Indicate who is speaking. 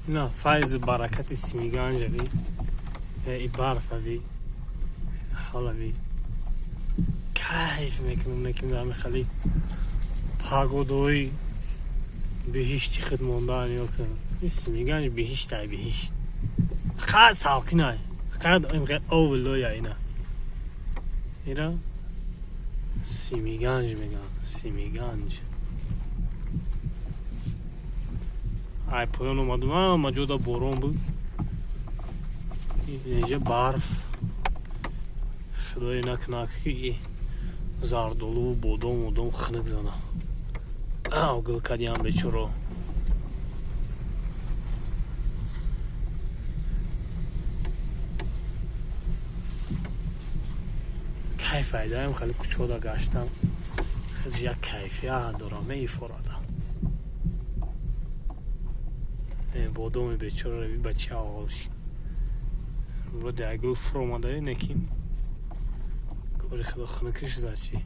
Speaker 1: Ина файзи баракати Симиганҷави, и барфави, ҳолави. Кайф мекунам, неким дар михали погодои биҳишти худ мондаан ё кун. И Симиганҷ биҳиштай, биҳишт. Фақат салқинай. Фақат овлоя ина. Ира Симиганҷ мегӯянд, Симиганҷ. Ай поён омадум, ама ҷода борон буд. Инҷа барф. Худое накунад, ки зардолуву бодом одом хунук зана. Ав гул кадиам бечоро. Кайф айдаем, хеле кучода гаштам. Хеле як кайфият дорам, меифорадам. Бодоми бечора ба чи аҳвол шид. Вроде ай гул фуромада, некин кори худо хунукиш зад чи.